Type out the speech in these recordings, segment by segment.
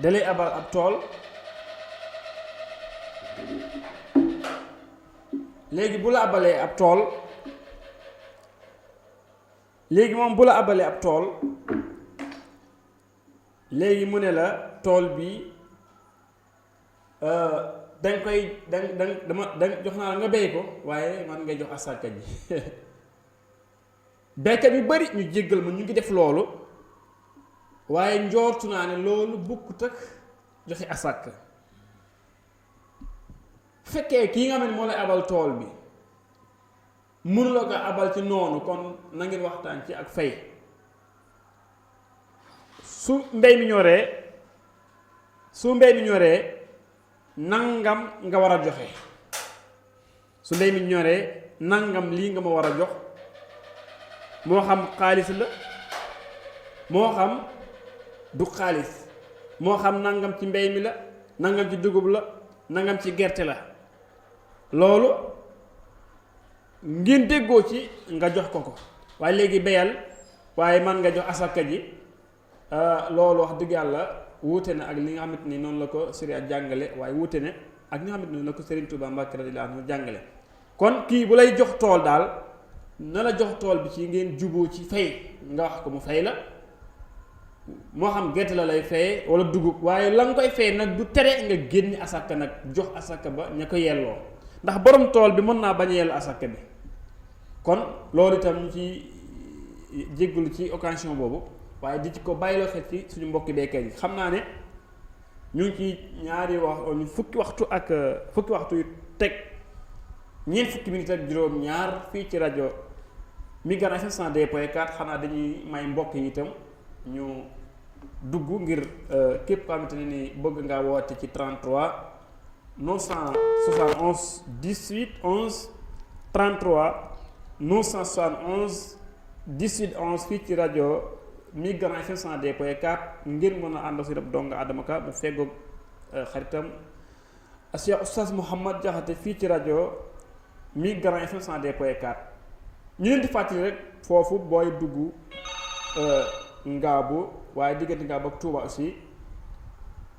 dalay abal ab tool léegi bu la abalee ab tool léegi moom bu la abalee ab tool léegi mu ne la tool bi danga koy danga jox naa la nga béy ko waaye man ngay jox asaka ji béykat yu bari ñu jéggal ma ñu ngi def loolu waaye njoortu naa ne loolu bukkut ak joxe asaka fekkee kii nga xam ne moo lay abal tool bi mënuloo ko abal ci noonu kon na ngeen waxtaan ci ak fay su mbéy mi ñoree nangam nga war a joxe su mbéy mi ñoree nangam lii nga ma war a jox moo xam xaalis la moo xam du xaalis moo xam nangam ci mbéy mi la nangam ci dugub la nangam ci gerte la loolu ngeen déggoo ci nga jox ko waaye léegi béyal waaye man nga jox asaka ji loolu wax dëgg yàlla wuute na ak li nga xamante ni noonu la ko sëriñ jàngale waaye wuute ne ak li nga xamante ni noonu la ko Sëriñ Tuubaa Mbàkke radiyallaahu anhu jàngale kon kii bu lay jox tool daal na la jox tool bi ci ngeen juboo ci fay nga wax ko mu fay la moo xam gerte la lay fay wala dugub waaye la nga koy fay nag du tere nga génn asaka nag jox asaka ba ña ko yelloo ndax borom tool bi mën naa bañ a yell asaka bi kon loolu itam ñu ci jéggulu ci occasion boobu waaye di ci ko bàyyiloo xel ci suñu mbokki béykat yi xam naa ne ñu ngi ci ñaari fukki waxtu yu teg ñeent fukki minutes ak juróom ñaar fii ci rajo Migran FM 102.4 xanaa dañuy may mbokk yi itam ñu dugg ngir képp koo xamante ne ni bëgg ngaa woote ci 33 971 18 11 33 971 18 11 fii ci rajo Migran FM 102.4 ngir mën a ànd si rek donga Adama Ka mu feggoog xaritam Cheikh Oustaz Mouhamad Jaxate fii ci rajo Migran FM 102.4 ñu leen di fàttali rek foofu booy dugg Ngaabu waaye diggante Ngaabu ak Touba aussi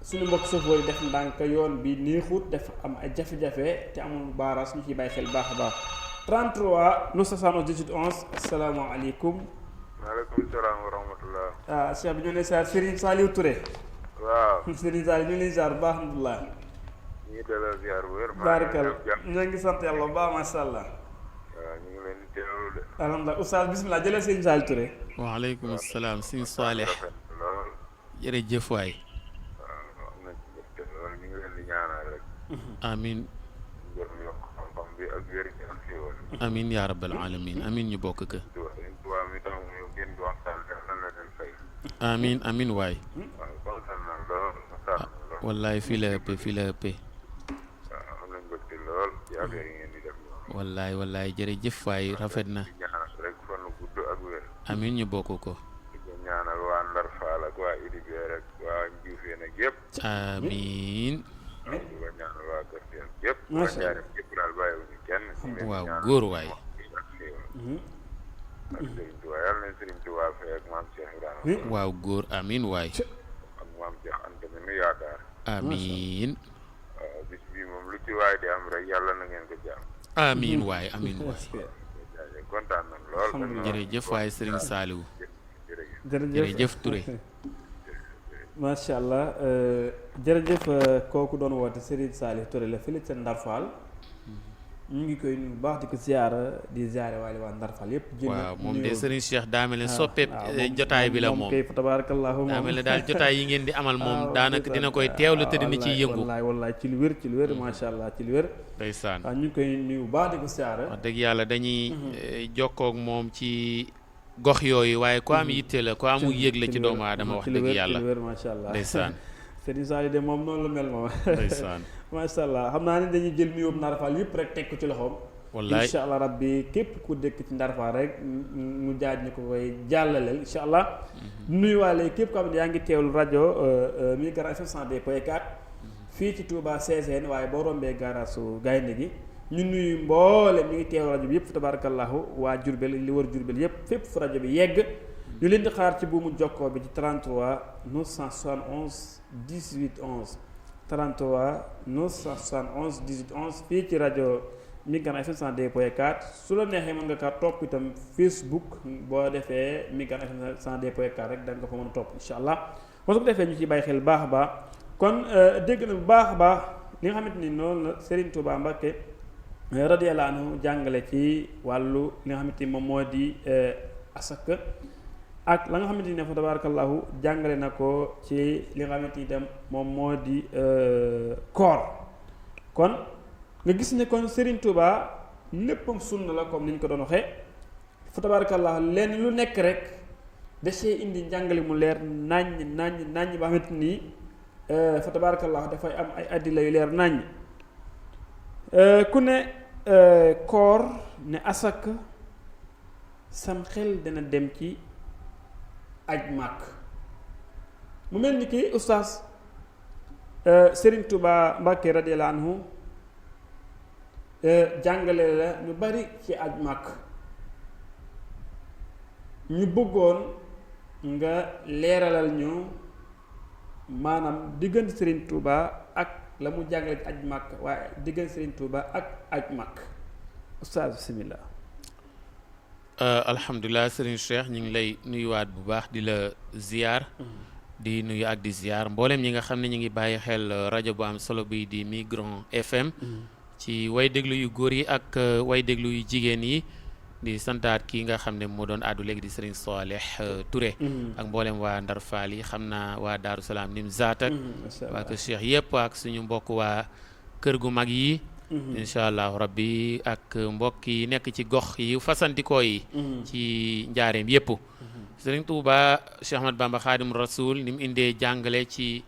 suñu mbokk chauffeur yi def ndànk yoon bi neexut def am ay jafe-jafe te amul baaraas ñu ciy bàyyi xel baax a baax 33 971 18 11 asalaamaaleykum. maaleykum salaam wa rahmatullah. Cheikh bi ñu ne saa Serigne Saliou Touré. waaw Serigne Saliou ñu ngi lay ziar bu baax alhamdulilah. ñu ngi delloo ziar bu wér. baarikal ñu ngi sant yàlla bu baax macha allah. waaw ñu ngi leen di teewlu de. alhamdulilah oustaz bisimilah jëlee Serigne Saliou Touré. waaleykum salaam Serigne Salih jërëjëf waay. waaw am na ci mbégte lool ñu ngi leen di ñaanal rek. amiin. ngir yokk xam-xam bi ak wér gi ak xéwal. amiin yaa rabbal alamin amiin ñu bokk ka. waaw mi tax mu gën di waxtaan def na la leen fay. amiin amiin waay. waaw kontaan na lool kontaan na lool. wallaay fii la ëppee fii la ëppee. waaw am nañ mbégte lool ci affaire yi ngeen di def. wallaay wallaay jërëjëf waay rafet na. di ñaanal rek fan gudd ak wér. amiin ñu bokk ko. di ko ñaanal waa Ndar Fall ak waa Idibé rek waa Njuufeen ak yëpp. amiin. di ko ñaanal waa Kër Seen yëpp. waa Njaaréem yëpp daal bàyyiwuñu kenn. waaw góor waay. ak Serigne Touba yàlla nañ Serigne Touba fay ak maam Cheikh Ibrahima. waaw góor amiin waay. ak maam Cheikh Anta mi nu yaakaar. amiin. waaw bis bii moom lu ci waay di am rek yàlla na ngeen ko jàmm. amiin waay amiin waay. kontaan nañ lool. jërëjëf waay Serigne Saliou. jërëjëf jërëjëf Touré. macha allah jërëjëf kooku doon woote Serigne Saliou Touré la fële ca Ndar Fall ñu ngi koy nuyu bu baax di ko ziara di ziare waale waa Ndar Fall yëpp. waaw moom de Serigne Cheikh daa mel ne soppeeb jotaay bi la moom kay fa tabarakallahu daa mel ne daal jotaay yi ngeen di amal moom daanaka dina koy teewlu te dina ciy yëngu. wallaay ci lu wér macha allah ci lu wér. ndeysaan waaw ñu ngi koy nuyu bu baax di ko ziara. wax dëgg yàlla dañuy jokkoo ak moom ci gox yooyu waaye ku am yitte la ku amul yëg la ci doomu aadama wax dëgg yàlla ci lu wér macha allah ndeysaan. Serigne Saliou de moom noonu la mel moom. ndeysaan macha allah xam naa ne dañuy jël nuyoo Ndar Fall yëpp rek teg ko ci loxoom. wallaay incha allah rabbi képp ku dëkk ci Ndar Fall rek mu jaaj ñu ko koy jàllaleel incha allah. nuyuwaale képp koo xam ne yaa ngi teewlu rajo Migran FM 102.4 fii ci Touba CSN waaye boo rombee gaaraasu gaynde gi ñu nuyu mboolem ñu ngi teewlu rajo bi yëpp tabarakallahu waa Jurbel li wër Jurbel yëpp fépp fu rajo bi yegg ñu leen di xaar ci buumu jokkoo bi ci 33 971 18 11 33 971 18 11 fii ci rajo Migane FM 102.4 su la neexee mën nga kaa topp itam Facebook boo defee Migane FM 102.4 rek da nga ko fa mën a topp incha allah kon su ko defee ñu ciy bàyyi xel baax a baax kon dégg na bu baax a baax li nga xamante ni noonu la Serigne Touba Mbacké radiyallahu anhu jàngale ci wàllu li nga xamante ni moom moo di asaka ak la nga xamante ni fa tabarakallahu jàngale na ko ci li nga xamante ni itam moom moo di koor kon nga gis ne kon Serigne Touba léppam sunna la comme ni ñu ko doon waxee fa tabarakallahu lenn lu nekk rek da see indi njàngale mu leer naññ ba xamante ni fa tabarakallahu dafay am ay addila yu leer naññ ku ne koor ne asaka sam xel dana dem ci aj màkk mu mel ni ki oustaz Serigne Touba Mbacké radiyallahu anhu jàngale la ñu bari ci aj màkk ñu bëggoon nga leeralal ñu maanaam diggante Serigne Touba ak la mu jàngale ci aj màkk waaye diggante Serigne Touba ak aj màkk oustaz bismillah. alhamdulilah Serigne Cheikh ñu ngi lay nuyuwaat bu baax di la ziar. di nuyu ak di ziar mboolem ñi nga xam ne ñu ngi bàyyi xel rajo bu am solo bi di Migran FM. ci way déglu yu góor yi ak way déglu yu jigéen yi di santaat kii nga xam ne moo doon àddu léegi di Serigne Saleh Touré. ak mboolem waa Ndar Fall yi xam naa waa Daaru Salaam nim zaat ak waa kër Cheikh yëpp ak suñu mbokk waa kër gu mag yi. incha allahu rabbi ak mbokk yi nekk ci gox yi fasantikoo yi. ci njaareem yëpp. Serigne Touba Cheikh Ahmad Bamba Khadim Rasoul ni mu indee jàngale ci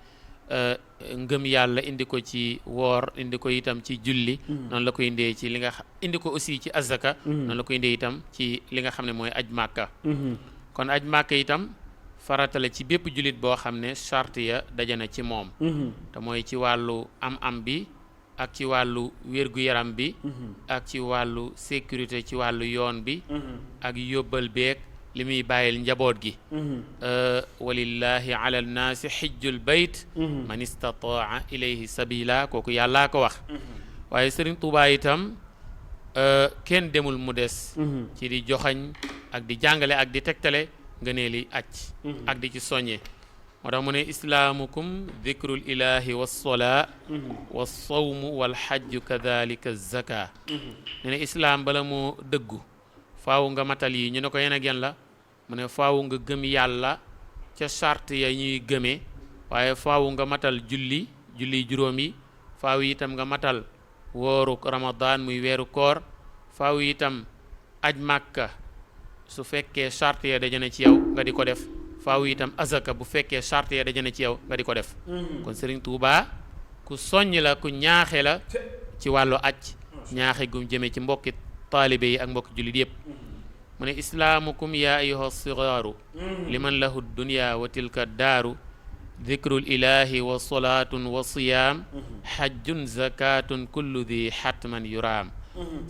ngëm yàlla indi ko ci woor indi ko itam ci julli. noonu la ko indee ci li nga indi ko aussi ci azaka. noonu la ko indee itam ci li nga xam ne mooy aj màkka. kon aj màkka itam faratale ci bépp jullit boo xam ne charte ya daje na ci moom. te mooy ci wàllu am-am bi. ak ci wàllu wér-gu-yaram bi. ak ci wàllu sécurité ci wàllu yoon bi. ak yóbbal beeg li muy bàyyil njaboot gi. walillahi ala nnaasi xijjul bayt man istataa ilayhi sabila kooku yàllaa ko wax. waaye Serigne Touba itam kenn demul mu des. ci di joxañ ak di jàngale ak di tegtale ngëneeli aj ak di ci soññe. moo tax mu ne islaamukum dikrul ilahi wassolaa wassawmu walxajju kadalika zaka. ne ne islaam bala moo dëggu faaw nga matal yi ñu ne ko yen ak yan la mu ne faaw nga gëm yàlla ca charte ya ñuy gëmee waaye faaw nga matal julli juróom yi faaw itam nga matal wooru ramadan muy weeru koor faaw itam aj màkka su fekkee charte ya dajana ci yow nga di ko def faaw itam azaka bu fekkee charte ya dajana ci yow nga di ko def. kon Serigne Touba ku soññ la ku ñaaxe la ci wàllu aj ñaaxe gum jëme ci mbokki taalibe yi ak mbokki jullit yëpp. mu ne islaamukum yaa ayyuha sigaaru liman lahu dunya wa tilka daaru dikrul ilahi wa salaatun wa siyaam hajjun zakatun kullu di hatman yuraam.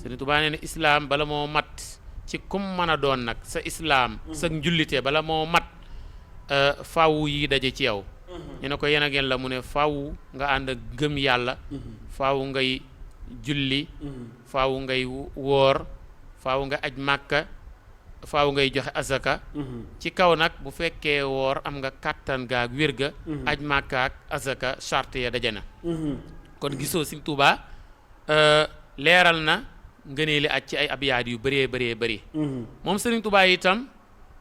Serigne Touba nee na islaam bala moo mat ci kum mën a doon nag sa islaam sa njullite bala moo mat faaw yi daje ci yow. ñu ne ko yéen ak yéen la mu ne faaw nga ànd ak gëm yàlla. faaw ngay julli. faaw ngay woor. faaw nga aj màkka. faaw ngay joxe azaka. ci kaw nag bu fekkee woor am nga kàttan gaag wér ga. aj màkka ak azaka charte ya daje na. kon gisoo Serigne Touba leeral na ngëneeli aj ci ay abyaat yu bëree bëri. moom Serigne Touba itam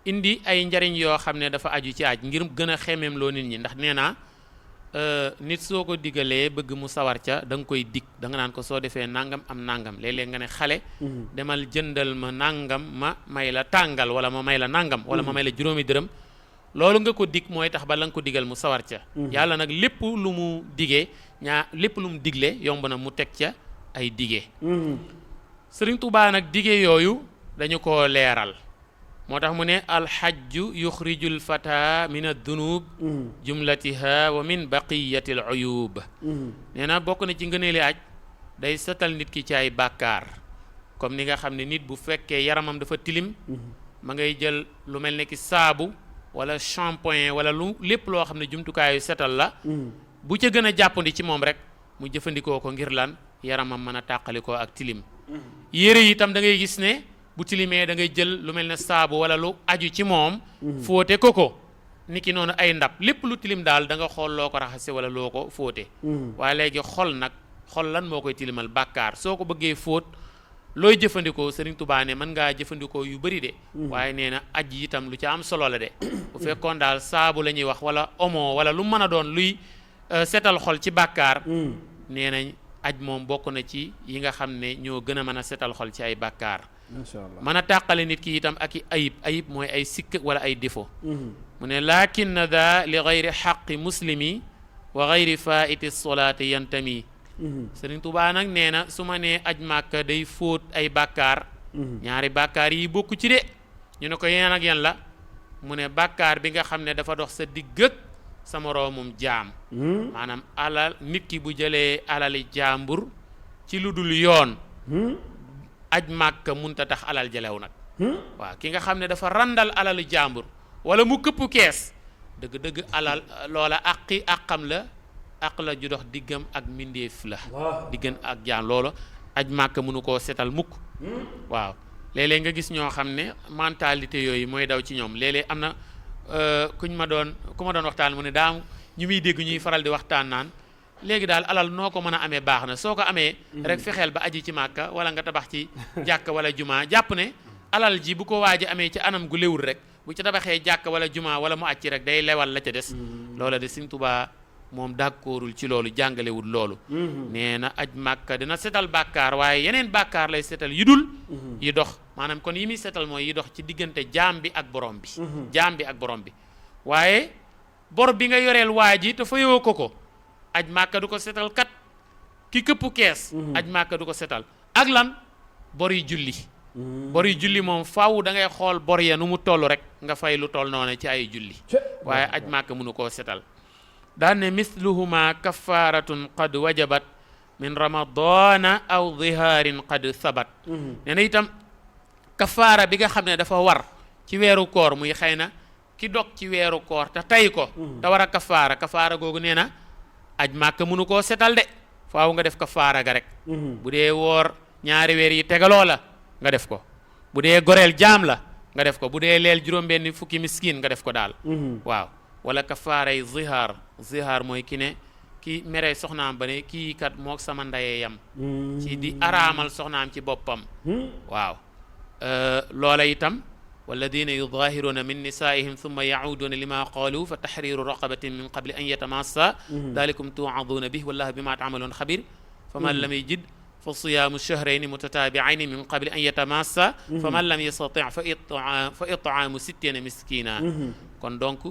indi ay njariñ yoo xam ne dafa aju ci aj ngir gën a xemeem loo nit ñi ndax nee naa nit soo ko digalee bëgg mu sawar ca da nga koy dig da nga naan ko soo defee nangam am nangam léeg-léeg nga ne xale demal jëndal ma nangam ma may la tàngal wala ma may la nangam wala ma may la juróomi dërëm loolu nga ko dig mooy tax ba la nga ko digal mu sawar ca. yàlla nag lépp lu mu digee lépp lu mu digle yomb na mu teg ca ay digee. Serigne Touba nag digee yooyu dañu ko leeral. moo tax mu ne alxajju yuxrijul fata min addunub jumlatiha wa min baqiyati al uyub. nee na bokk na ci ngëneeli aj day setal nit ki ci ay bàkkaar comme ni nga xam ne nit bu fekkee yaramam dafa tilim ma ngay jël lu mel ne ki saabu wala shampoing wala lu lépp loo xam ne jumtukaayu setal la bu ca gën a jàppandi ci moom rek mu jëfandikoo ko ngir lan yaramam mën a tàqalikoo ak tilim yére yi itam da ngay gis ne bu tilimee da ngay jël lu mel ne saabu wala lu aju ci moom fóote ko niki noonu ay ndab lépp lu tilim daal da nga xool loo ko raxase wala loo ko fóote waaye léegi xol lan moo koy tilimal bàkkaar soo ko bëggee fóot looy jëfandikoo Sëriñ Tuubaa ne mën ngaa jëfandikoo yu bëri de waaye nee na aj itam lu ci am solo la de bu fekkoon daal saabu la ñuy wax wala omo wala lu mën a doon luy setal xol ci bàkkaar nee nañ aj moom bokk na ci yi nga xam ne ñoo gën a mën a setal xol ci ay bàkkaar masha Allah mën a tàqale nit ki itam ak i ayib mooy ay sikk wala ay défaut mu ne lakin da li gayri xaqi muslimi wa gayri faiti solaati yantami Sëriñ Tuubaa nag nee na su ma nee aj màkka day fóot ay bàkkaar ñaari bàkkaar yi bokku ci de ñu ne ko yeen ak yan la mu ne bàkkaar bi nga xam ne dafa dox sa digg sa moroomum jaam maanaam alal nit ki bu jëlee alali jaambur ci lu dul yoon aj màkka munta tax alal jalew nag waaw ki nga xam ne dafa randal alali jaambur wala mu këpp kees dëgg-dëgg alal loola àqam la àq la ju dox diggam ak mbindeef la diggam ak jaam loolu aj màkka mënu koo setal mukk waaw léeg-léeg nga gis ñoo xam ne mentalité yooyu mooy daw ci ñoom léeg-léeg am na ku ma doon waxtaan mu ne daa ñu muy dégg ñuy faral di waxtaan naan léegi daal alal noo ko mën a amee baax na soo ko amee rek fexeel ba aji ci màkka wala nga tabax ci jàkka wala jumaa jàpp ne alal ji bu ko waaji amee ci anam gu léwul rek bu ci tabaxee jàkka wala jumaa wala mu aj ci rek day lewal la ca des loola de Sëriñ Tuubaa moom d'accordul ci loolu jàngalewul loolu nee na aj màkka dina setal bàkkaar waaye yeneen bàkkaar lay setal yi dul yi dox maanaam kon yi muy setal mooy yi dox ci diggante jaam bi ak borom bi jaam bi ak borom bi waaye bor bi nga yoreel waa ji te fayoo ko aj màkka du ko setal kat ki këpp kees aj màkka du ko setal ak lan bor yi julli moom faaw da ngay xool bor ya nu mu toll rek nga fay lu toll noonu ci ay julli waaye aj màkka mënu koo setal daan ne misluhuma kafaratun qad wajabat min ramadana aw dhihaarin qad sabat nee na itam kafaara bi nga xam ne dafa war ci weeru koor muy xëy na ki dog ci weeru koor te tay ko te war a kafaara googu nee na aj màkka mënu koo setal de faaw nga def kafaara ga rek bu dee woor ñaari weer yi tegaloo la nga def ko bu dee goreel jaam la nga def ko bu dee leel juróom-benni fukki miskin nga def ko daal waaw wala kafaaray zihaar mooy ki ne ki mere soxnaam ba ne kii kat mook sama ndayee yam ci di araamal soxnaam ci boppam waaw loola itam walladina yudahiruna min nisaihim thumma yauduna lima qalu fa tahriru raqabatin min qabli an yatamassa dalikum tuaduna bih wallahu bima taamaluun xabir fa man lam yajid fa siyaamu shahrayni mutatabi'ayni min qabli an yatamassa fa man lam yastati' fa it'aamu sittina miskina kon donc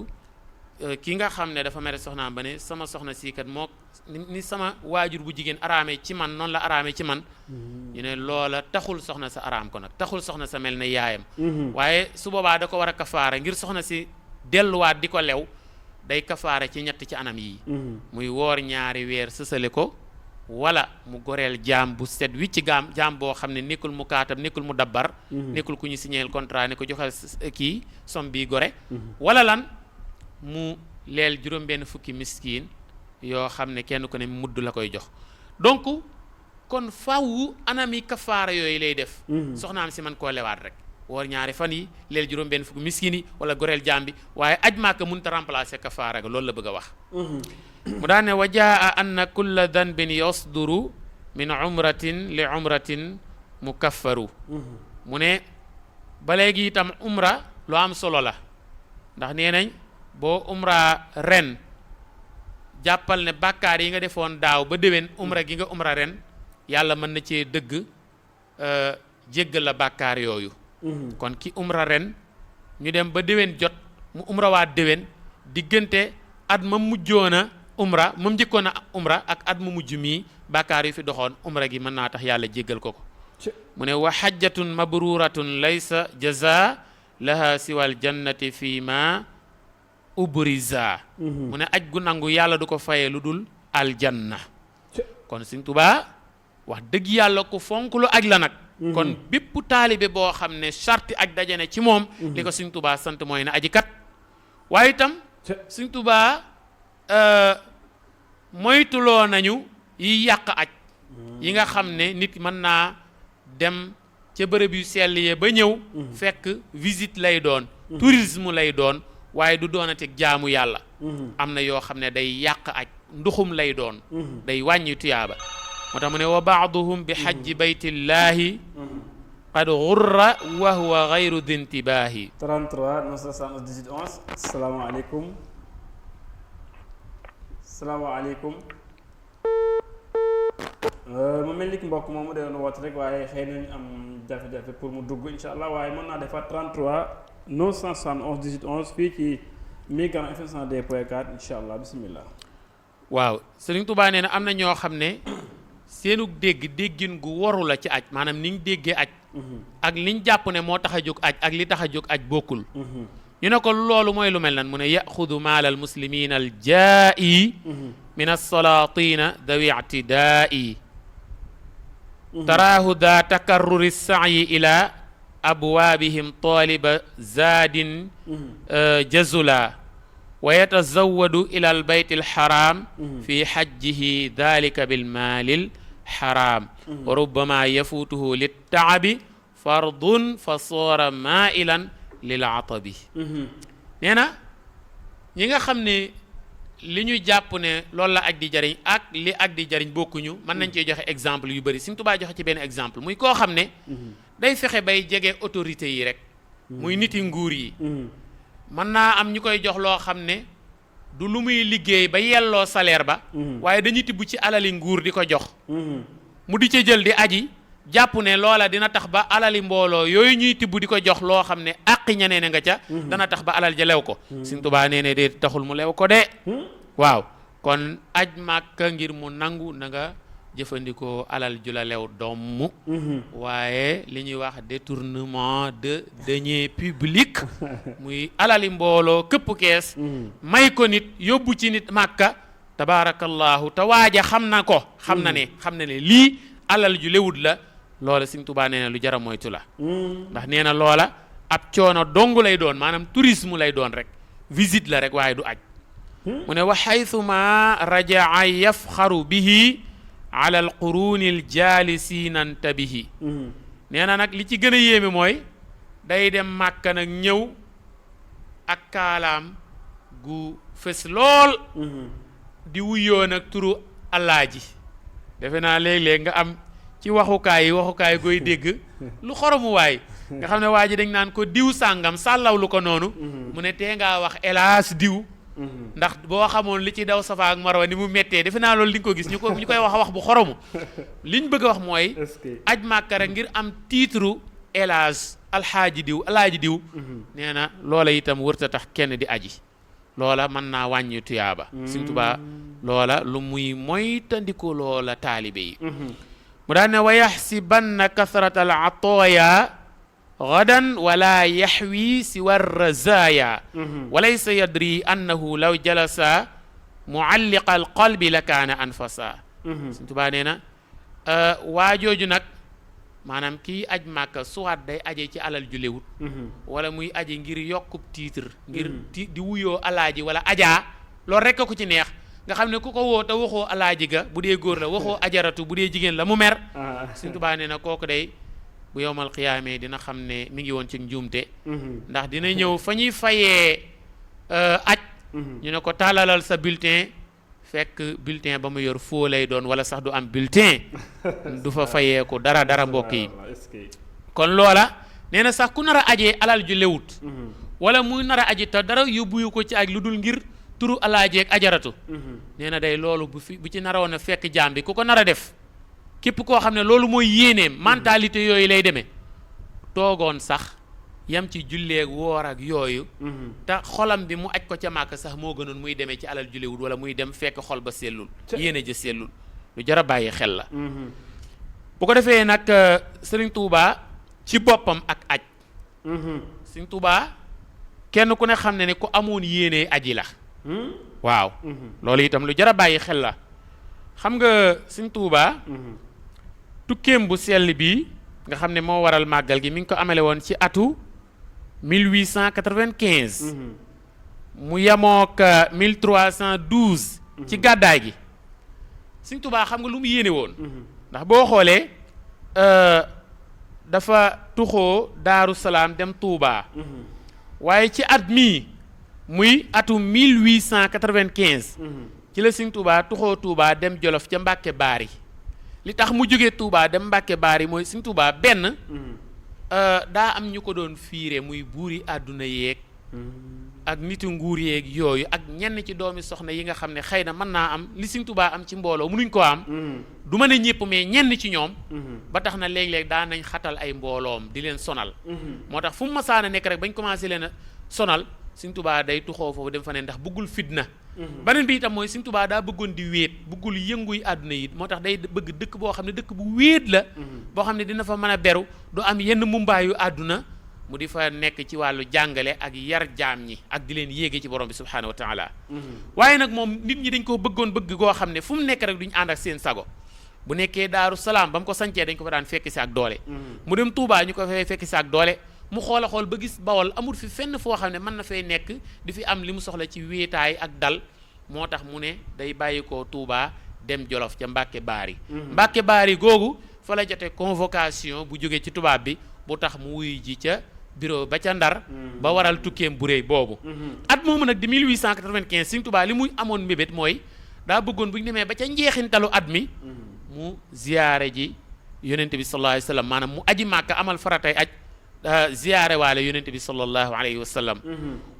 ki nga xam ne dafa mere soxnaam ba ne sama soxna sii kat moo ni sama waajur bu jigéen araamee ci man noonu la araamee ci man ñu ne loola taxul soxna sa araam ko nag taxul soxna sa mel ne yaayam waaye su boobaa da ko war a kafaara ngir soxna si delluwaat di ko lew day kafaara ci ñett ci anam yi muy woor ñaari weer sësale ko wala mu goreel jaam bu set wi ci jaam boo xam ne nekkul mu kaatab nekkul mu dabbar nekkul ku ñu signéel contrat ne ko joxal kii som bii gore wala lan mu leel juróom-benn fukki miskin yoo xam ne kenn ku ne mudd la koy jox donc kon faaw anami kafaara yooyu lay def soxnaam si man koo lewaat rek woor ñaari fan yi leel juróom-benn fukki miskin yi wala goreel jaam bi waaye aj Màkka mënut a remplacer kafaara ga loolu la bëgg a wax mu daan ne wa jaa anna kulla danbin yasduru min umratin li umratin mukaffaru mu ne ba léegi itam umra lu am solo la ndax nee nañ boo umra ren jàppal ne bàkkaar yi nga defoon daaw ba déwén umra gi nga umra ren yàlla mën na cee dëgg jéggal la bàkkaar yooyu kon ki umra ren ñu dem ba déwén jot mu umra waat déwén diggante at ma mujjoona umra moom njëkkoon a umra ak at mu mujj mii bàkkaar yu fi doxoon umra gi mën naa tax yàlla jéggal ko mu ne wa hajjatun mabruratun laysa jaza laha siwal jannati fii ma ubriza mu ne aj gu nangu yàlla du ko fayee lu dul aljanna kon Sëriñ Tuubaa wax dëgg yàlla ku fonk lu aj la nag kon bépp taalibe boo xam ne charte aj dajane ci moom li ko Sëriñ Tuubaa sant mooy na aji kat waaye itam Sëriñ Tuubaa moytuloo nañu yi yàq aj yi nga xam ne nit mën naa dem ca bërëb yu sell yee ba ñëw fekk visite lay doon tourisme lay doon waaye du doonate jaamu yàlla am na yoo xam ne day yàq aj nduxum lay doon day wàññi tuyaaba moo tax mu ne wa baaduhum bi xajji baytillahi qad gurra wa huwa gayru dintibaahi 33 971 18 11 salaamaaleykum salaamaaleykum mu mel ni ki mbokk moomu da doon woote rek waaye xëy nañu am jafe-jafe pour mu dugg insha allah waaye mën naa defaat 33 971 18 11 fii ci Migrant FM 102.4 insha allah bismillah. waaw Sëriñ Tuubaa nee na am na ñoo xam ne seenug déggin gu waru la ci aj maanaam niñ déggee aj ak liñ jàpp ne moo tax a jóg aj ak li tax a jóg aj bokkul ñu ne ko loolu mooy lu mel nan mu ne yaxudu maalal muslimina al jaa'i min alsalatina dawi ictidaa'i taraahu daa takarruri sa'yi ila abwaabihim taliba zaadin jazula wa yatazawwadu ila albayt alxaram fi xajjihi dalika bilmaali alxaram wa rubbama yafuutuhu littaabi fardun fa soora maailan lil atabi nee na ñi nga xam ne li ñu jàpp ne loolu la aj di jariñ ak li aj di jariñ bokkuñu mën nañ cee joxe exemple yu bëri Sëriñ Tuubaa joxe ci benn exemple muy koo xam ne day fexe bay jege autorité yi rek muy niti nguur yi mën naa am ñu koy jox loo xam ne du lu muy liggéey ba yelloo salaire ba waaye dañuy tibb ci alali nguur di ko jox mu di ca jël di aji jàpp ne loola dina tax ba alali mbooloo yooyu ñuy tibb di ko jox loo xam ne àqi ñeneen nga ca dana tax ba alal ja lew ko Sëriñ Tuubaa nee ne de taxul mu lew ko de waaw kon aj Màkka ngir mu nangu na nga jëfandikoo alal ju la lew domm waaye li ñuy wax détournement de deniers publics muy alali mbooloo këpp kees may ko nit yóbbu ci nit Màkka tabaarakallahu te waaja xam na ko xam na ne lii alal ju lewut la loola Sëriñ Tuubaa nee na lu jara moytu la ndax nee na loola ab coono dong lay doon maanaam tourisme lay doon rek visite la rek waaye du aj mu ne wa xaytuma rajaa yafxaru bihi ala alquruni aljalisiina ntabihi nee na nag li ci gën a yéeme mooy day dem Màkka nag ñëw ak kaalaam gu fës lool di wuyoo nag turu Alaaji defe naa léeg-léeg nga am ci waxukaay gooy dégg lu xoromu waay nga xam ne waa ji dañ naan ko diw sàngam sàllaw lu ko noonu mu ne tee ngaa wax hélas diw ndax boo xamoon li ci daw Safa ak Marwa ni mu méttee defe naa loolu li nga ko gis ñu koy wax bu xoromu liñ bëgg a wax mooy aj Màkka rek ngir am titre hélas alxaaji diw nee na loola itam wërta tax kenn di aji loola mën naa wàññi tuyaaba Sëriñ Tuubaa loola lu muy moytandiku loola taalibe yi mu daan ne wa yaxsibanna kasrata al atooya gadan wala yaxwi siwa razaya walaysa yadri annahu law jalasa mualliqa al qalbi la kaana anfasa Sëriñ Tuubaa nee na waajooju nag maanaam kii aj Màkka suwaat day aje ci alal ju lewut wala muy aje ngir yokkub titre ngir di wuyoo alaaji wala ajaa loolu rekk ko ci neex nga xam ne ku ko woo te waxoo alaaji ga bu dee góor la waxoo ajaratu bu dee jigéen la mu mer Sëriñ Tuubaa nee na kooku day bu yowmal qiyaamee dina xam ne mi ngi woon ci njuumte ndax dina ñëw fa ñuy fayee aj ñu ne ko tàllalal sa bulletin fekk bulletin ba mu yor foo lay doon wala sax du am bulletin du fa fayeeku dara mbokk yi kon loola nee na sax ku nar a ajee alal ju lewut wala muy nar a aji te dara yóbbuyu ko ci aj lu dul ngir turu alaaji ak ajaratu nee na day loolu bu ci naroon a fekk jaam bi ku ko nar a def képp koo xam ne loolu mooy yéeneem mentalité yooyu lay demee toogoon sax yam ci julleeg woor ak yooyu te xolam bi mu aj ko ca Màkka sax moo gënoon muy demee ci alal julewut wala muy dem fekk xol ba sellul yéene ja sellul lu jar a bàyyi xel la bu ko defee nag Sëriñ Tuubaa ci boppam ak aj Sëriñ Tuubaa kenn ku ne xam ne ku amoon yéene aji la waaw loolu itam lu jar a bàyyi xel la xam nga Sëriñ Tuubaa tukkeem bu sell bi nga xam ne moo waral màggal gi mi ngi ko amele woon ci atu 1895 mu yemook 1312 ci gàddaay gi Sëñ Tuubaa xam nga lu mu yéene woon ndax boo xoolee dafa tuxoo Daaru Salaam dem Touba waaye ci at mii muy atu 1895 ci la Sëñ Tuubaa tuxoo Touba dem Jolof ca Mbàkke Baari li tax mu jógee Touba dem Mbàkke Baari mooy Sëñ Tuubaa benn daa am ñu ko doon fiire muy buuri àdduna yeeg ak nitu nguur yeeg yooyu ak ñenn ci doomi soxna yi nga xam ne xëy na mën naa am li Sëñ Tuubaa am ci mbooloo mënuñ ko am du ma ne ñëpp mais ñenn ci ñoom ba tax na léeg-léeg daan nañ xatal ay mbooloom di leen sonal moo tax fu mu masaana nekk rek bañ commencé leen a sonal Sëñ Tuubaa day tuxoo foofu dem fa ne ndax bëggul fitna beneen bi itam mooy Sëñ Tuubaa daa bëggoon di wéet bëggul yënguy àdduna yi moo tax day bëgg dëkk boo xam ne dëkk bu wéet la boo xam ne dina fa mën a beru du am yenn mumbaayu àdduna mu di fa nekk ci wàllu jàngale ak yar jaam ñi ak di leen yéege ci borom bi subhaanahu wa taala waaye nag moom nit ñi dañ koo bëggoon bëgg goo xam ne fu mu nekk rek duñu ànd ak seen sago bu nekkee Daaru Salaam ba mu ko sancee dañ ko fa daan fekk si ak doole mu dem Touba ñu ko fay fekk si ak doole mu xool a xool ba gis Bawol amul fi fenn foo xam ne mën na fay nekk di fi am li mu soxla ci wéetaay ak dal moo tax mu ne day bàyyi koo Touba dem Jolof ca Mbàkke Baari Mbàkke Baari googu fa la jotee convocation bu jógee ci tubaab bi bu tax mu wuyu ji ca bureau ba ca Ndar ba waral tukkeem bu réy boobu at moomu nag di 1895 Sëñ Tuubaa li muy amoon mbébét mooy daa bëggoon bu ñu demee ba ca njeexintalu at mi mu ziyaare ji yonente bi sallallahu alayhi wa sallam maanaam mu aji Màkka amal faratay aj ziyaare waale yonente bi sallallahu alayhi wa sallam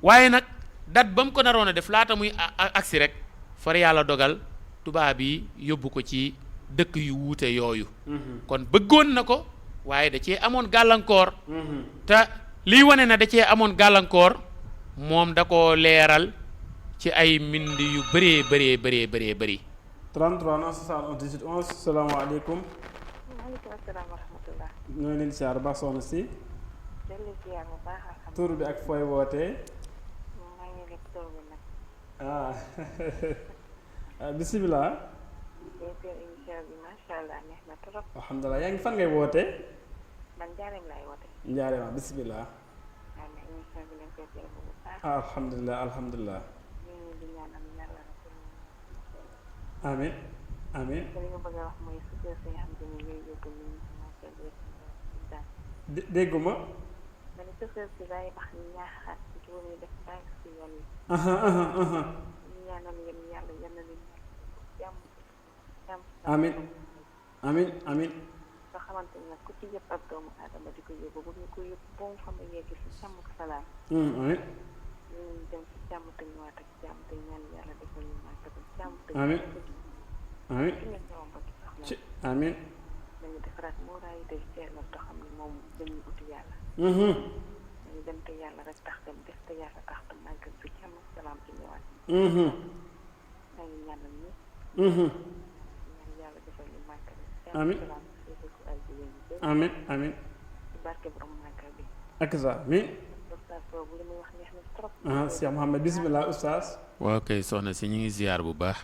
waaye nag dat ba mu ko naroon a def laata muy agsi rek far yàlla dogal tubaab yi yóbbu ko ci dëkk yu wuute yooyu kon bëggoon na ko waaye da cee amoon gàllankoor te liy wane na da cee amoon gàllankoor moom da koo leeral ci ay mbind yu bëree bëri 33 971 18 11 salaamaaleykum. maaleykum salaam wa rahmatulah. ñoo ngi leen di siyaar baax soxna si. dellu ziar bu baax alhamdulilah. tur bi ak fooy wootee. maa ngi lekk tur bi nag. bisimilah. seen émission bi macha allah neex na trop. alhamdulilah yaa ngi fan ngay wootee. man Njaareem laay woote. Njaareem bisimilah. waaw mais émission bi lañ koy jël bu baax. alhamdulilah alhamdulilah. ñu ngi di ñaanal yàlla rek. amiin amiin. li nga bëgg a wax mooy sukkër si nga xam te ni ñooy yóbbu nit ñi ci marché bi. dégguma. ma ne sukkër si day wax ñaaxaat ci tuur yi def bàyyi si yoon yi. ñu ñaanal yéen yàlla yal na leen jàmm jàmm. amiin amiin amiin. nga xamante ne nag ku ci yëpp ak doomu aadama di ko yóbbu ba ñu ko yóbbu ba mu xam ne yegg si jàmm ak salaam. amiin. ñu dem ci jàmm te ñëwaat ak jàmm te ñaan yàlla defal ñu màgg ak jàmm te amiin amiin ci nekk ñoom ba ci soxla ci amiin. dañu defaraat muuraay day seetlal te xam ne moom dañuy uti yàlla dañu dem te yàlla rek tax dem def te yàlla tax te màgg ci jàmm ak salaam te ñëwaat maa ngi ñaanal ñi ñaan yàlla defal ñu màgg ak jàmm amiin salaam féete ko ay jigéen yu bëri amiin amiin. ci barke borom màggal bi ak sa amiin. oustaz boobu li muy wax neex na trop Cheikh Mouhamed bisimilah oustaz. waaw kay soxna si ñu ngi ziar bu baax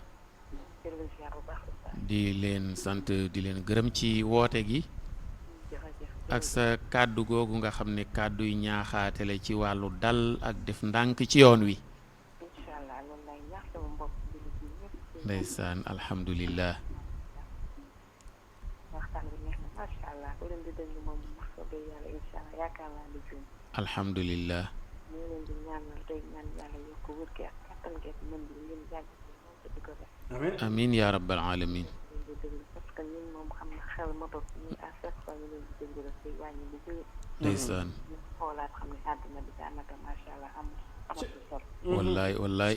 jërëjëf ziar bu baax oustaz di leen sant di leen gërëm ci woote gi jërëjëf ak sa kàddu googu nga xam ne kàddu yu ñaaxaate la ci wàllu dal ak def ndànk ci yoon wi incha allah loolu lay ñaax sama mbokk jullit yi ñëpp ndeysaan alhamdulillah waxtaan bi neex na macha allah ku leen di déglu moom wax soobee yàlla incha allah yaakaar naa di juum alhamdulillah ñu ngi leen di ñaanal tey ñaan yàlla yokk wér gi ak kattan gi ak mën bi ngeen yàgg ci moom te di ko def amiin amin ya rabbal alamin leen di déglu parce que ñun moom xam na xel ma bopp ñun à chaque fois ñu leen di déglu rek di wàññi bu bëri ndeysaan ñu xoolaat xam ne àddina bi daanaka macha allah amatu solo wallaay wallaay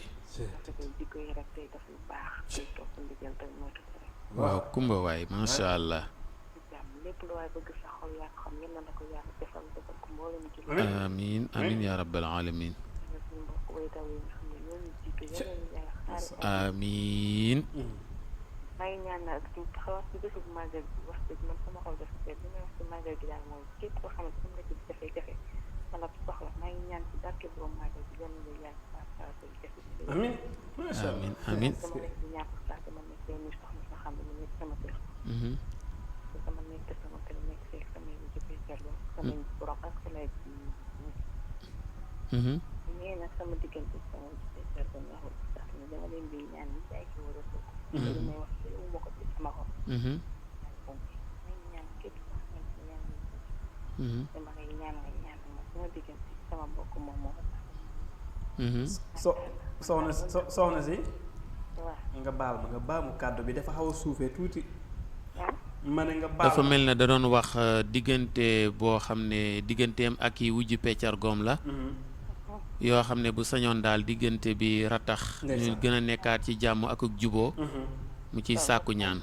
parce que jikko yi rek tey def lu baax tey topp ndigal tey moytu ko rek waaw kumba waay masha allah ci jàmm lépp lu waay bëgg sa xol yaa xam yal na ko yàlla defal ko mboolem ci amin amin ya rabbal alamin suñu mbokk way daw yi nga xam ne ñooñu jiitu yeneen yàlla xaari amin maa ngi ñaan naa xaw ci bésu màggal bi wax dëgg man sama xol dafa seet li may wax ci màggal bi daal mooy képp koo xamante am nga ci jafe-jafe wala soxla maa ngi ñaan ci barke borom màggal bi yenn nga yàgg saa say jafe amiin macha allah amin amin dama nekk di ñàkk saa dama nekk benn soxna soo xam ne mu nekk sama kër te sama nekk sama kër nekk fekk sama yi ci barkeeloo sama borom ak sama ñee nag sama diggante sama jëkkër ba neexul sax ni dama leen di ñaan ni jaay ki war a sëg li may wax ci uma ko ci sama xol may ñaan képp sax man ci ñaan dama lay ñaan nga ñaan ma sama diggante sama mbokk moom moo soxna si waaw nga baal mu kàddu bi dafa xaw a suufee tuuti ma ne nga baal dafa mel ne da doon wax diggante boo xam ne digganteem ak yi wujju peccar goom la yoo xam ne bu sañoon daal diggante bi ratax ñu gën a nekkaat ci jàmm ak juboo mu ciy sàkku ñaan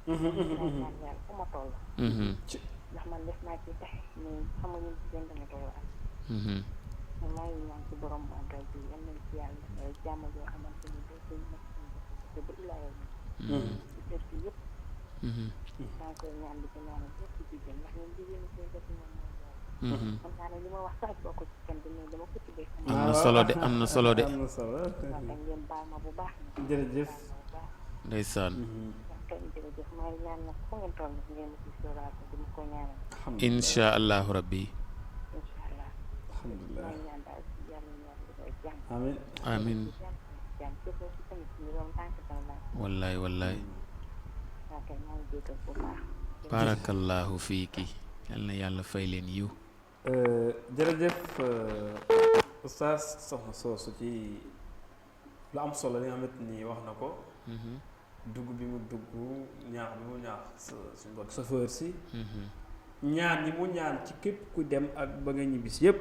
ñaan fu ma toll ndax man def naa ci tax mais xamuñu jigéen danga toll am man maa ngi ñaan ci borom màggal bi yal nañ ci yàlla defal jàmm joo xamante ni dootuñ nekk ci ba ilaa yow ci kër gi yëpp maa ngi koy ñaan di ko ñaanal yëpp ci jigéen ndax ñun jigéen ñi koy def ñoom moom xam naa ne li ma wax sax boo ko ci kenn mais dama ko tuddee am na solo de am na solo de waaw dañ leen baal ma bu baax jërëjëf ndeysaan kay jërëjëf maa ngi ñaan nag fu ngeen toll nag ngeen ci sóoraale di ma ko ñaanal insha allahu rabbi incha allah alhamdulilah maa ngi ñaan daal ci yàlla ñaan di koy jàng amin amin jàng képp ci tamit ñu doon tànk sama wallaay wallaay waa kay maa ngi jégal bu baax barakallahu fiiki yal na yàlla fay leen yiw jërëjëf oustaz soxna soosu ci lu am solo li nga xamante ni wax na ko dugg bi mu dugg ñaax bi mu ñaax suñu mbokk chauffeur si ñaan yi mu ñaan ci képp ku dem ak ba nga ñibbis yépp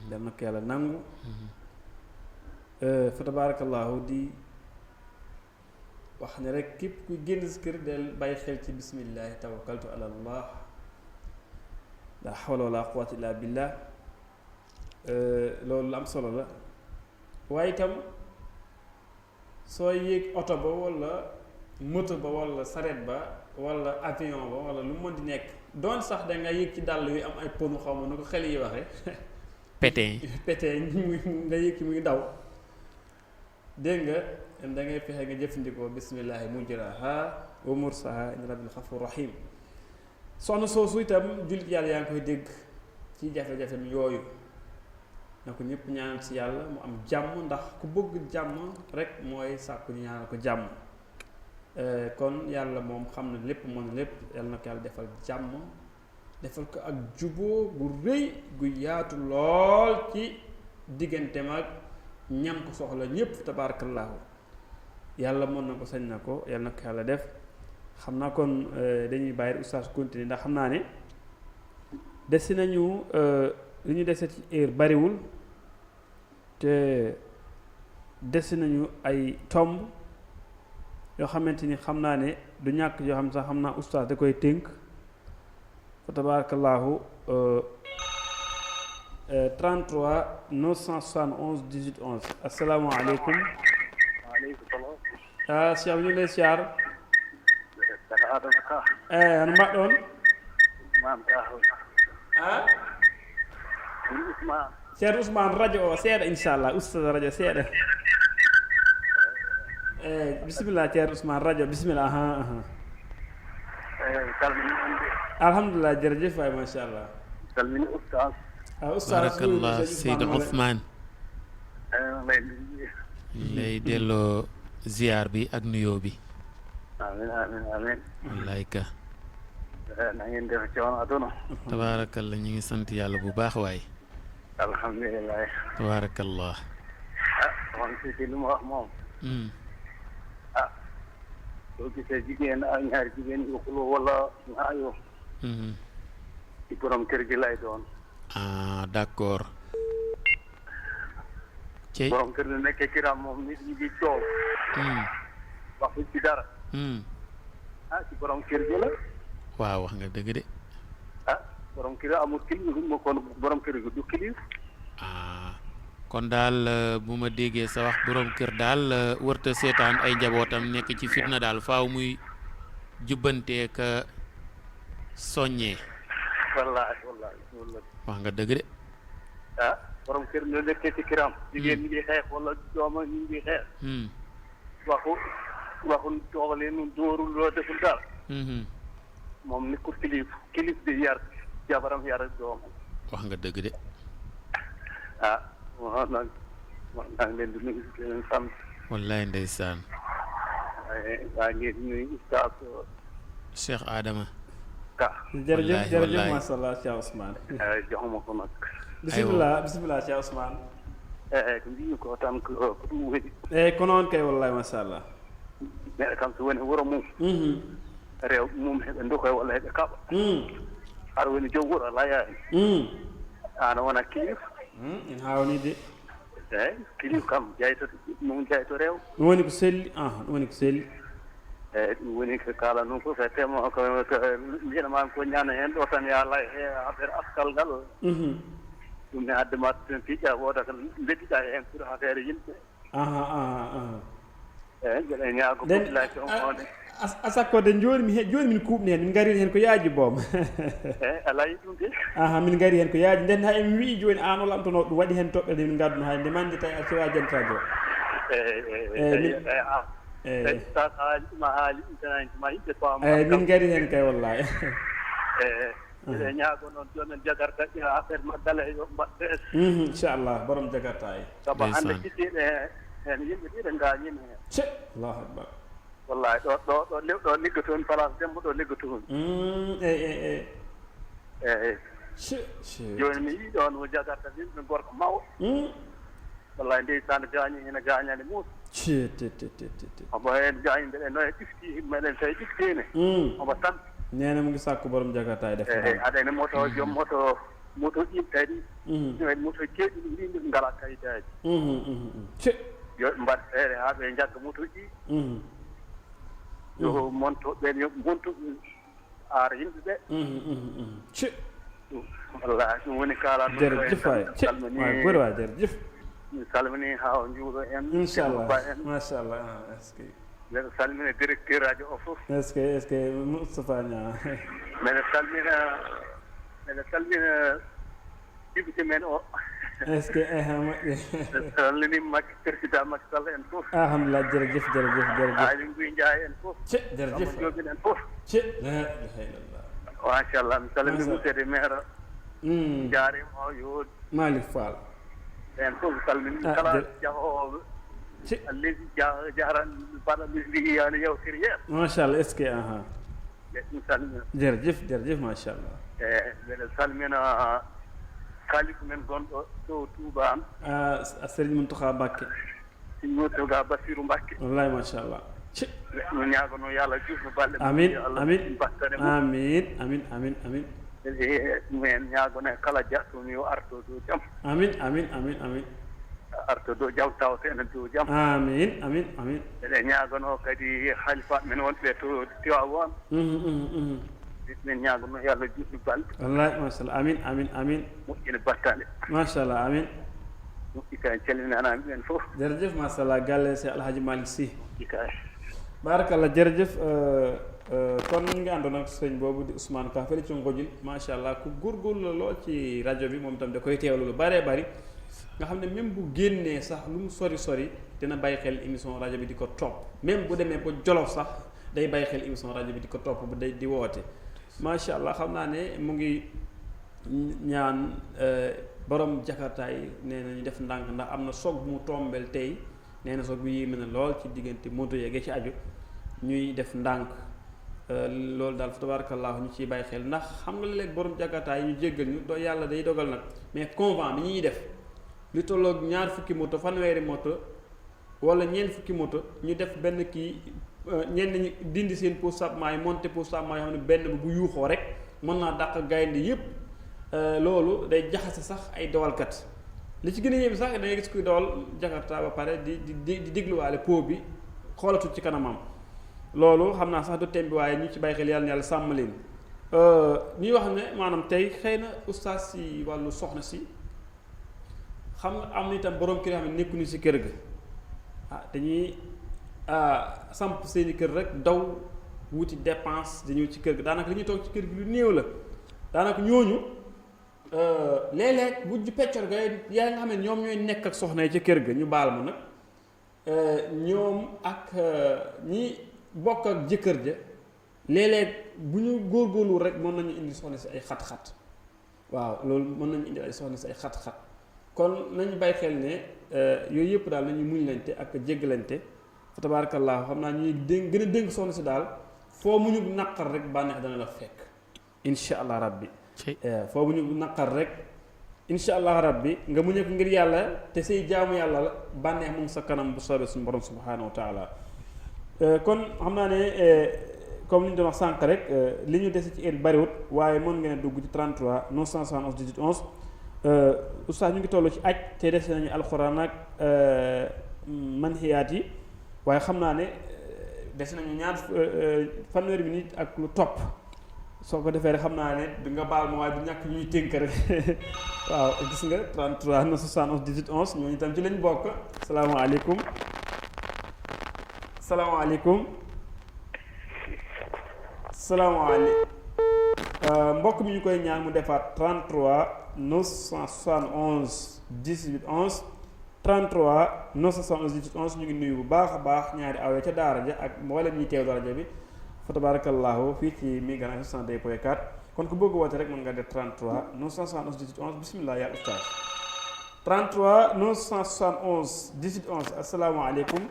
dem na ko yàlla nangu fa tabarakallahu di wax ne rek képp kuy génn si kër del bàyyi xel ci bismillahi tawakkaltu ala allah la hawla wala quwwata illa billah loolu lu am solo la waaye itam soo yéeg oto ba wala moto ba wala saret ba wala avion ba wala lu mën di nekk doon sax da nga yéeg ci dàll wi am ay ponu xaw ma nu ko xel yi waxee pétin nga yéeg ci muy daw dégg nga da ngay fexe nga jëfandikoo bismillahi mujraha wa mursaha inna rabbil ghafur rahim soxna soosu itam jullit yàlla yaa ngi koy dégg ci jafe-jafe yooyu na ko ñëpp ñaanal ci yàlla mu am jàmm ndax ku bëgg jàmm rek mooy sàkku ñu ñaanal ko jàmm kon yàlla moom xam na lépp mën na lépp yàlla na ko yàlla defal jàmm defal ko ak juboo bu rëy gu yaatu lool ci digganteem ak ñam ko soxla ñëpp tabaarakallaahu yàlla mën na ko sañ na ko yàlla na ko yàlla def xam naa kon dañuy bàyyi oustaz continuer ndax xam naa ne desi nañu li ñu dese ci heure bariwul te desi nañu ay tomb yoo xamante ni xam naa ne du ñàkk yoo xam sax xam naa oustaz da koy tënk fa tabarakallahu 33 971 18 11 asalaamaaleykum. waaleykum salaam. Cheikh ñu lay siyaar. ano mbaɗɗon ceerno Ousmane radio o seeɗa inchallah ustad radio seeɗa bisimilla ceerno Ousmane radio bisimilla aha alhamdulillah jërëjëf waay machallah salmini oustaz barakallah Seydou Ousmane lay delloo ziar bi ak nuyoo bi amin amin amin wallaay ka na ngeen def coono aduna tabaarakallah ñu ngi sant yàlla bu baax waay alhamdulilah tabaarakallah man si li mu wax moom soo gisee jigéen ak ñaari jigéen yu xuloo wala ñaayoo ci borom kër gi lay doon d'accord cey borom kër gi nekkee kiram moom nit ñi di coow waxuñ ci dara ci borom kër gi la waaw wax nga dëgg de borom kër amul kilif ma kon borom kër gi du kilif kon daal bu ma déggee sa wax borom kër daal wërta seetaan ay njabootam nekk ci fitna daal faaw muy jubbantee ka soññee wallaahi wallaahi wax nga dëgg de borom kër la nekkee ci kiram jigéen ñi ngi xeex wala dooma ñi ngi xeex waxul toogalee nu dóorul loo deful daal moom nekkul kilif di yar jabaram yar doom. wax nga dëgg de. ah waaw nag maa ngi leen di nuyu di leen sant. wallaay ndeysaan. waa ngi nuyu Oustaz Cheikh Adama. Ka. jërëjëf jërëjëf macha allah Cheikh Ousmane. joxuma ko nag. bisimilah Cheikh Ousmane. mbiyu ko tan ko ɗum weɗi. ko noon kay wallahi machallah. neɗɗo kam so woni wuro mum. rew mum heɓe ndokoy walla heɓe kaɓa. aɗa woni joom wuro ala yaani. an wona kilif. en hawni de. eyyi kilif kam jeytoto mum jeyto rew. ɗum woni ko selli ɗum woni ko selli. eyyi ɗum woni ko kala noon fof e temo ko mbiyatama ko ñana hen ɗo tan yo allah e affaire askal ngal. ɗum ne haddema ten piiƴa wooda ko beddiɗa hen pour affaire yimɓe. eyyi mbeɗa ñaago population one. asakkode joni min kuuɓni hen min gaari hen ko yaaji boom. eyyi ala yi ɗum de. min gaari hen ko yaaji nden hay mi wii joni an o lamtono ɗum waɗi hen toɓɓere nde min gadduno hay nde mande tawi a sewa jantajo. eyyi sa haalima haali ma yimɓe pama. eyyi min gaari hen kay wallahi. eɗe ñaago noon jomen jagarta affaire maggala yo mbaɗɗe. inchallah borom jagarta e. saabu hande jiɗɗiɗe hen yimɓe ɗiɗe gañima hen. allahu akbar. wallahi ɗo liggotoon place dembo ɗo liggotoon. eyyi joni mi yii ɗon mo jagarta yimɓe gorko mawɗo. wallahi ndeysaan gañi ene gañani muusa. omo hen gañi mbeɗe no e ƴifti meɗen tawi ƴiftine. omo tan nene mo ngi sakko borom jagata e def. aɗane moto joom moto ɗin kadi. moto keeɗi ɗi mbimi ngala kayitaji. yo mbaɗ feere ha ɓe jagga moto ɗi. yo monto ɓen yo monto aara yimɓe ɓe. wallahi ɗum woni kala ɗum. jerejef ay ɓuri wa jerejef. mi salmini ha juuɗo en. inchallah machallah est ce que. mbeɗa salmina directeur radio o fof. est ce que Moustapha Niang. mbeɗa salmina député men o. est ce que mbeɗa salmini président Macky Sall en fof. alhamdulillah jerejef Ali Ngouille Ndiaye en fof. jerejef joguin en fof. la ilaha illallah. machallah mi salmini monsieur le maire. jarima o yo Malick Fall. en fof mi salmini kala jahowo leydi jaran mbaɗa mi yani yewtere yeeso. machallah est ce que mi salmina jerejef machallah. mbeɗa salmina kalifu men gonɗo ɗo Touba an. Serigne Mountakha Mbacké. Serigne Mountakha Bassirou Mbacké. wallahi machallah. no ñagono yo Allah juutno balɗe. amin men ñagono e kala jattomi yo arto dow jaam. amin arto dow jaam tawta enen dow jaam. amin eɗe ñagono kadi halifa men wonɓe to Tivaouane. min ñagono yo Allah juutno balɗe. wallahi machallah amin moƴƴine battane. machallah amin. moƴƴi en calminanami ɓen fof. jerejef machallah galle se Alhaji Malick Sy. ika barakallah jerejef kon ñu ngi àndoon ak sëñ boobu di Ousmane Ka fële ci Ngojil macha allah ku góorgóorlu la lool ci rajo bi moom itam da koy teewlu lu bëree bëri nga xam ne même bu génnee sax lu mu sori dina bàyyi xel émission rajo bi di ko topp même bu demee ba Jolof sax day bàyyi xel émission rajo bi di ko topp bu day di woote macha allah xam naa ne mu ngi ñaan borom jakarta yi nee na ñu def ndànk ndax am na soog bu mu tombel tey nee na soog bu yéeme na lool ci diggante moto yeegee ci aju ñuy def ndànk. loolu daal fa tabarakallah ñu ciy bàyyi xel ndax xam nga léeg borom jàkkaataay ñu jéggal ñu doo yàlla day dogal nag mais convent bi ñuy def li tolloog ñaar fukki moto fanweeri moto wala ñeent fukki moto ñu def benn kii ñenn ñi dindi seen pose sapement yi monté pose sapement yoo xam ne benn bu yuuxoo rek mën naa dàq gaynde yépp loolu day jaxase sax ay dawalkat li ci gën a yéem sax da ngay gis kuy dawal jàkkaata ba pare di dégluwaale po bi xoolatul ci kanamam loolu xam naa sax du tem bi waaye ñu ci bàyyi xel yàlla na yàlla sàmm leen ñuy wax ne maanaam tey xëy na oustaz si wàllu soxna si xam nga am na itam borom kër yoo xam ne nekkuñu si kër ga dañuy samp seeni kër rek daw wuti dépense di ñëw ci kër ga daanaka li ñuy toog ci kër gi lu néew la daanaka ñooñu léeg-léeg bu ju peccor ga yaa nga xam ne ñoom ñooy nekk ak soxna yi ca kër ga ñu baal ma nag ñoom ak ñi bokk ak jëkkër ja léeg-léeg bu ñu góorgóorlu rek mën nañu indi soxna si ay xat-xat waaw loolu mën nañu indi ay soxna si ay xat-xat kon nañu bàyyi xel ne yooyu yëpp daal nañu muñlante ak jéggalante fa tabarakallah xam naa ñuy gën a dénk soxna si daal foo mu ñu naqar rek bànneex dana la fekk insha allah rabbi foo mu ñu naqar rek insha allah rabbi nga muñe ko ngir yàlla te say jaamu yàlla la bànneex mu ngi sa kanam bu soobee suñu borom subhanahu wa taala kon xam naa ne comme li ñu doon wax sànq rek li ñu dese ci heure bariwut waaye mën ngeen a dugg ci 33 971 18 11 oustaz ñu ngi toll ci aj te dese nañu alxuraan ak manhiyaat yi waaye xam naa ne dese nañu ñaar fanweeri minute ak lu topp soo ko defee rek xam naa ne di nga baal ma waaye du ñàkk ñuy tënk rek waaw gis nga 33 971 18 11 ñooñu itam ci lañ bokk salaamaaleykum salaamaaleykum salaamaaleykum mbokk mi ñu koy ñaan mu defaat 33 971 18 11 33 971 18 11 ñu ngi nuyu bu baax a baax ñaari awee ca daara ja ak mboolem ñi teew daara ja bi fa tabarakallahu fii ci Migran 62.4 kon ku bëgg woote rek mën nga def 33 971 18 11 bismillah yaa ustaz 33 971 18 11 asalaamaaleykum.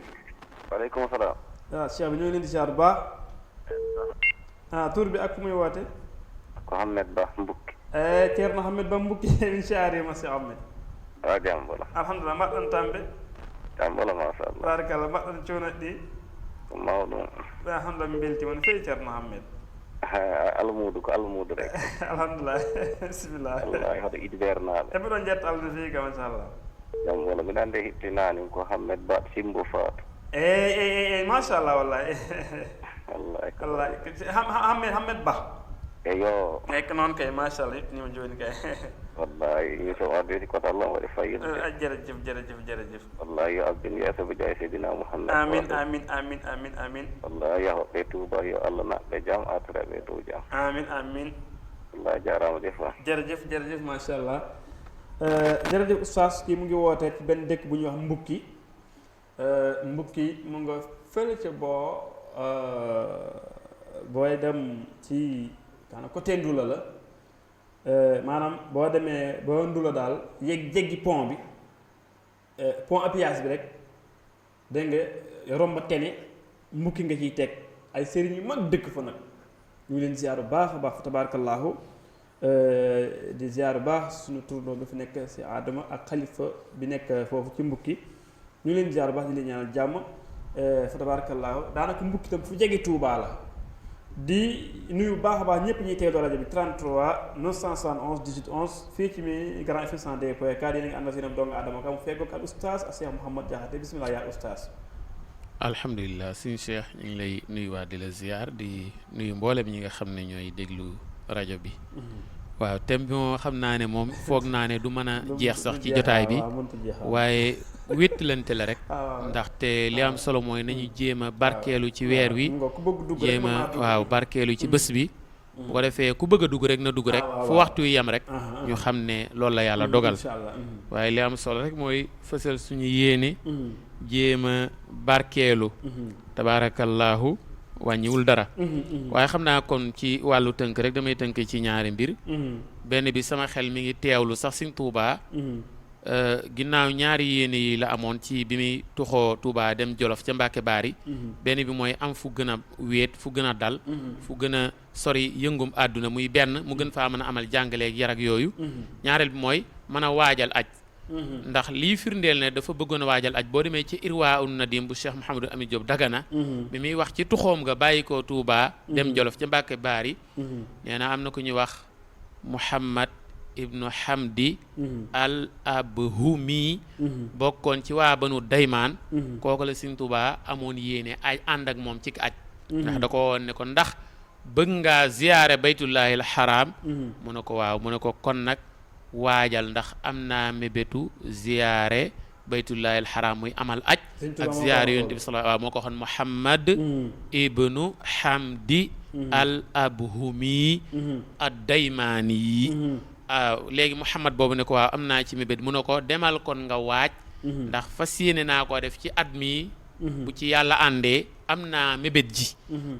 waaleykum salaam. waaw Cheikh bi ñoo ngi leen di ziar bu baax. tur bi ak fu muy woote. Mohamed Ba Mbukki. Thierno Mohamed Ba Mbukki min ziar ma Cheikh Ahmed. waaw jàmm la. alhamdulillah mbaɗɗon tambe. jàmm la masha Allah. barakallah mbaɗɗon cuunaɗ ɗi. mawɗum. alhamdulillah min beltima no feewi Thierno Mohamed. almuudu ko almuudu rek. alhamdulillah bisimillah. wallahi hoto idi bernaaɓe. e mbiɗon jetta Allah no feewi kam inchallah. jam wala mbiɗa ande hittinaani ko Hammed Ba Simbo Fatou. eyyi machallah wallahi wallahi wallahi Hammed Ba eyo eyyi ko noon kay machallah yettinima joni kay wallahi émission o ardiri koto Allah waɗi fayida jërëjëf wallahi yo abbin yeeso bi jaye seydina Mouhammad amin wallahi yahoɓe Touba yo Allah naɓɓe jaam artireɓe dow jaam amin wallahi jarama defa jërëjëf machallah jërëjëf oustaz kii mu ngi wootee ci benn dëkk bu ñuy wax mbukki mu nga fële ca booy dem ci kaana côté Ndula la maanaam boo demee boo Ndula daal jéggi pont bi pont à péage bi rek dégg nga romba tene mbukki nga ciy teg ay sëriñ yu mag dëkk fa nag ñu leen ziar bu baax a baax fa tabarakallahu di ziar bu baax suñu tournoo bi fi nekk si Adama ak xalifa bi nekk foofu ci mbukki ñu leen ziar bu baax di leen ñaanal jàmm fa tabarakallahu daanaka mbukki tam fu jege Touba la di nuyu bu baax a baax ñëpp ñuy teewlu rajo bi 33 971 18 11 fii ci Migran FM 102.4 yéen a ngi ànd ak seen dong Adama Ka mu feggoog ak oustaz Cheikh Mouhamed Diakhaté bisimilah yaa oustaz. alhamdulilah suñu Cheikh ñu ngi lay nuyuwaat di la ziar di nuyu mboolem ñi nga xam ne ñooy déglu rajo bi. waaw thème bi moom xam naa ne moom foog naa ne du mën a jeex sax ci jotaay bi waaye wéttalante la rek ndaxte li am solo mooy nañu jéem a barkeelu ci weer wi jéem a barkeelu ci bés bi bu ko defee ku bëgg a dugg rek na dugg rek fu waxtu wi yem rek ñu xam ne loolu la yàlla dogal waaye li am solo rek mooy fësal suñu yéene jéem a barkeelu tabaarakallaahu wàññiwul dara waaye xam naa kon ci wàllu tënk rek damay tënk ci ñaari mbir benn bi sama xel mi ngi teewlu sax Sëñ Tuubaa ginnaaw ñaari yéene yi la amoon ci bi muy tuxoo Tuubaa dem Jolof ca Mbàkke Baari benn bi mooy am fu gën a wéet fu gën a dal fu gën a sori yëngum àdduna muy benn mu gën faa mën a amal jàngaleeg yar ak yooyu ñaareel bi mooy mën a waajal aj ndax lii firndeel ne dafa bëggoon a waajal aj boo demee ci Irwaa un Nadim bu Cheikh Mouhamadou Amine Diop Dagana bi muy wax ci tuxoom nga bàyyi ko Touba dem Jolof ca Mbàkke Baari nee na am na ku ñuy wax Muhammad ibnu Hamdi al Abhumi bokkoon ci waa Banu Daymaan kooku la Sëñ Touba amoon yéene ay ànd ak moom ci aj ndax da ko woon ne ko ndax bëgg ngaa ziyaare baytullahil haram mu ne ko waaw mu ne ko kon nag waajal ndax am naa mébétu ziyaare baytullahil haram muy amal aj ak ziyaare yonent bi sallallahu waaw moo ko waxoon Muhammad ibnu Hamdi al Abhumi ad Daymaani yi waaw léegi Muhammad boobu ne ko waaw am naa ci mébét mu ne ko demal kon nga waaj ndax fas yéene naa ko def ci at mi bu ci yàlla àndee am naa mébét ji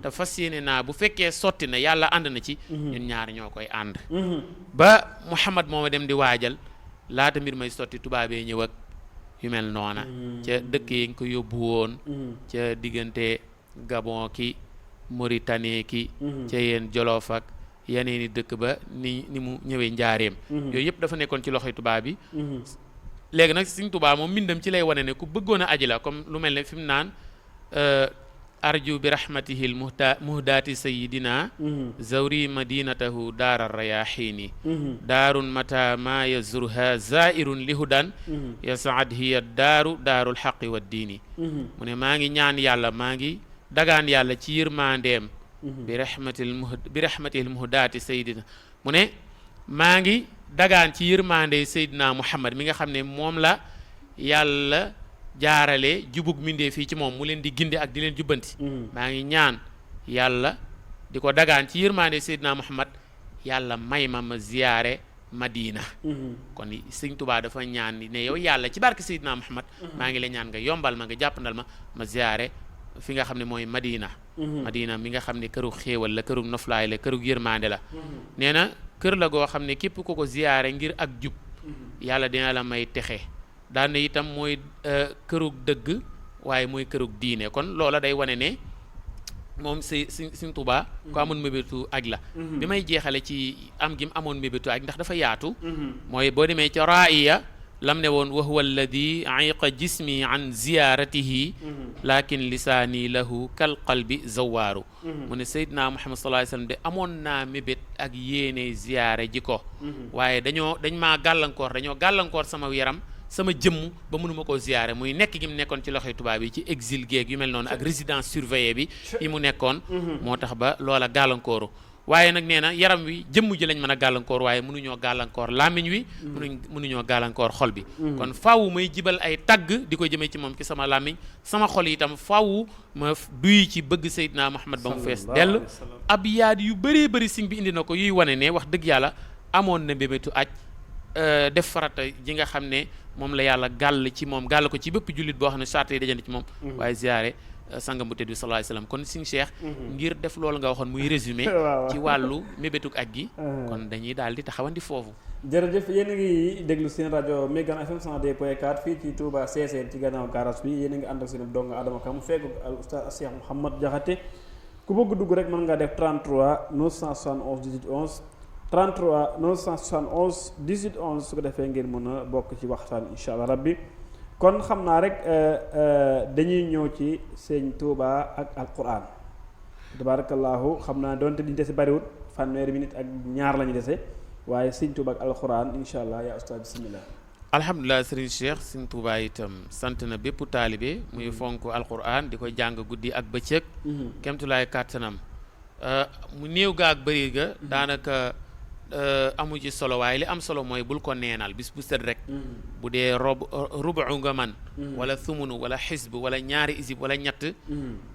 te fas yéene naa bu fekkee sotti na yàlla ànd na ci ñun ñaar ñoo koy ànd ba Muhammad mooma dem di waajal laata mbir may sotti tubaabee ñëw ak yu mel noona ca dëkk yi nga ko yóbbu woon ca diggante Gabon ki Mauritanie ki ca yéen Jolof ak yeneeni dëkk ba ni mu ñëwee njaareem yooyu yëpp dafa nekkoon ci loxoy tubaab bi léegi nag Sëriñ Tuubaa moom mbindam ci lay wane ne ku bëggoon a aji la comme lu mel ne fi mu naan arju bi rahmatihi l muhdaati sayidina zawri madinatahu daara rayaxiini daarun mata ma yazurha zairun lihudan yasaad hiya daarul xaqi wa diini mu ne maa ngi ñaan yàlla maa ngi dagaan yàlla ci yërmandeem bi rahmatil muhdaati sayidina mu ne maa ngi dagaan ci yërmande Seydina Muhammad mi nga xam ne moom la yàlla jaarale jubug mindee fii ci moom mu leen di ginde ak di leen jubbanti maa ngi ñaan yàlla di ko dagaan ci yërmande Seydina Muhammad yàlla may ma ziyaare Madina kon Sëñ Tuubaa dafa ñaan ne yow yàlla ci barke Seydina Muhammad maa ngi la ñaan nga yombal ma nga jàppandal ma ziyaare fi nga xam ne mooy Madina Madina mi nga xam ne këru xéewal la këru noflaay la këru yërmande la nee na kër la goo xam ne képp ku ko ziyaare ngir ak jub yàlla dina la may texe daan na itam mooy kërug dëgg waaye mooy kërug diine kon loola day wane ne moom Sëñ Tuubaa ko amoon mébétu aj la bi may jeexale ci am gi mu amoon mébétu aj ndax dafa yaatu mooy boo demee ca raaya lam ne woon wa huwa alladi ayqa jismi an ziyaratihi lakin lisaani lahu kal qalbi zawaaru mu ne Seydina Muhammad sallallahu alayhi wasallam de amoon naa mébét ak yéene ziyaare ji ko waaye dañ maa dañoo gàllankoor sama yaram sama jëmm ba mënuma koo ziyaare muy nekk gi mu nekkoon ci loxoy tubaab yi ci exil geeg yu mel noonu ak résidence surveillée bi yi mu nekkoon moo tax ba loola gàllankooru waaye nag nee na yaram wi jëmm ji lañ mën a gàllankoor waaye mënuñoo gàllankoor làmmiñ wi mënuñoo gàllankoor xol bi kon faaw may jibal ay tagg di ko jëmee ci moom ci sama làmmiñ sama xol itam faaw ma duy ci bëgg Seydina Muhammad ba mu fees dell ab yaat yu bëree bëri siñ bi indi na ko yuy wane ne wax dëgg yàlla amoon na mbébétu aj def farata ji nga xam ne moom la yàlla gàll ci moom gàll ko ci bépp jullit boo xam ne charte yi dajante ci moom waaye ziyaare sangam bu tedd bi sallallahu alayhi wasallam kon Sëñ Cheikh ngir def loolu nga waxoon muy résumé ci wàllu mébétuk aj gi kon dañuy daal di taxawandi foofu jërëjëf yéen a ngi déglu seen rajo Mégane FM 102.4 fii ci Touba CSN ci gannaaw garage bi yéen a ngi ànd ak seen dong Adama Kam fekk al oustaz Cheikh Mouhamad Diakhaté ku bëgg dugg rek mën nga def 33 971 18 11 33 971 18 11 su ko defee ngeen mën a bokk ci waxtaan incha allah rabbi kon xam naa rek dañuy ñëw ci sëñ Touba ak alquran tabarakallahu xam naa doonte liñ dese bariwut fanweeri minute ak ñaar lañu dese waaye sëñ Touba ak alquran incha allah yaa ustaz bismillah alhamdulilah sëriñ Cheikh Sëñ Touba itam sant na bépp taalibe muy fonk alquran di ko jàng guddi ak bëccëg kemtulaay kàttanam mu néew ga ak bëri ga daanaka amu ci solo waaye li am solo mooy bul ko neenal bis bu set rek bu dee rubu nga man wala thumunu wala xisb wala ñaari isib wala ñett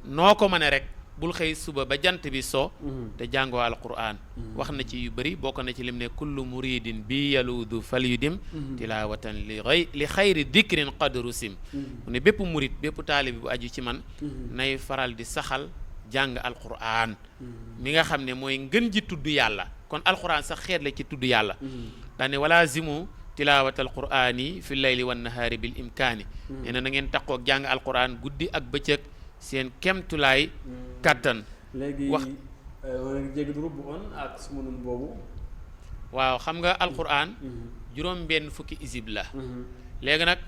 noo ko mën rek bul xëy suba ba jant bi so te jàngoo alquran wax na ci yu bëri bokk na ci lim ne kullu muridin bi yaluudu fal yudim tilawatan li xayri dikrin qadru sim mu ne bépp murid bépp taalibi bu aju ci man nay faral di saxal jàng alquran mi nga xam ne mooy ngën ji tudd yàlla kon alquran sax xeet la ci tudd yàlla daane wala zimu tilawat alqurani fi layli wan nahaari bil imkaani nee na ngeen taqoo ak jàng alquran guddi ak bëccëg seen kemtulaay kàttan léegi wax jéggi rubb on ak sumunun boobu waaw xam nga alquran juróom benn fukki isib la léegi nag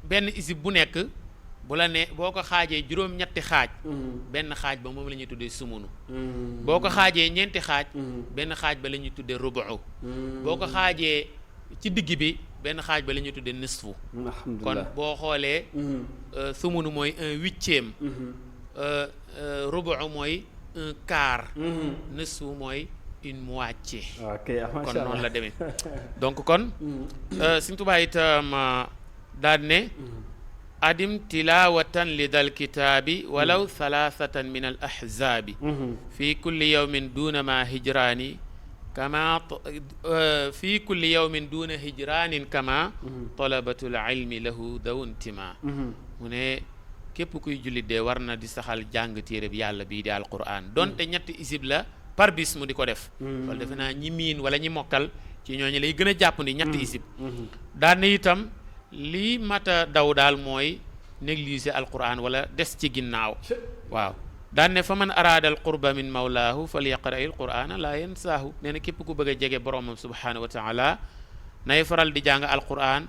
benn isib bu nekk bu la ne boo ko xaajee juróom-ñetti xaaj benn xaaj ba moom la ñuy tuddee sumunu boo ko xaajee ñeenti xaaj benn xaaj ba la ñuy tuddee rubu boo ko xaajee ci digg bi benn xaaj ba la ñuy tuddee nisfu kon boo xoolee sumunu mooy 1/8 rubu mooy 1/4 nisfu mooy une moitié kon noonu la demee donc kon Sëñ Tuubaa itam daal ne adim tilawatan li dal kitaabi walaw thalathatan min al ahzaabi fi kulli yawmin duna ma hijraani kama fi kulli yawmin duna hijraanin kama talabatul ilmi lahu daw intima mu ne képp kuy jullit de war na di saxal jàng téere bi yàlla bii di alquran donte ñetti isib la par bis mu di ko def wala defe naa ñi miin wala ñi mokkal ci ñooñu lay gën a jàpp ni ñetti isib daan na itam lii mata daw daal mooy négliger alquran wala des ci ginnaaw waaw daan ne fa man araada al qurba min mawlaahu fal yaqra il qur'ana laa yansaahu nee na képp ku bëgg a jege boromam subhanahu wa taala nay faral di jàng alquran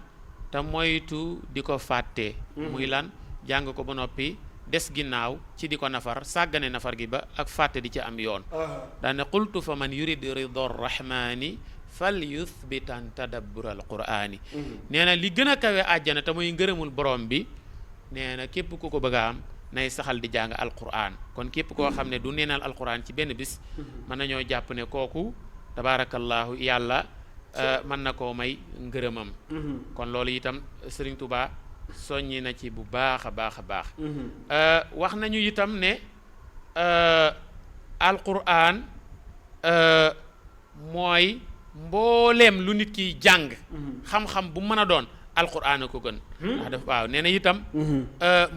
te moytu di ko fàtte muy lan jàng ko ba noppi des ginnaaw ci di ko nafar sàggane nafar gi ba ak fàtte di ci am yoon daan ne qultu fa man yurid rida rahmani fal yuthbitan tadabbur al qur'ani nee na li gën a kawe àjjana te muy ngërëmul borom bi nee na képp ku ko bëgg a am nay saxal di jàng alquran kon képp koo xam ne du neenal alquran ci benn bis mën nañoo jàpp ne kooku tabarakallahu yàlla mën na koo may ngërëmam kon loolu itam Serigne Touba soññi na ci bu baax a baax a baax wax nañu itam ne alquran mooy mbooleem lu nit kiy jàng xam-xam bu mën a doon alquran a ko gën wax def waaw nee na itam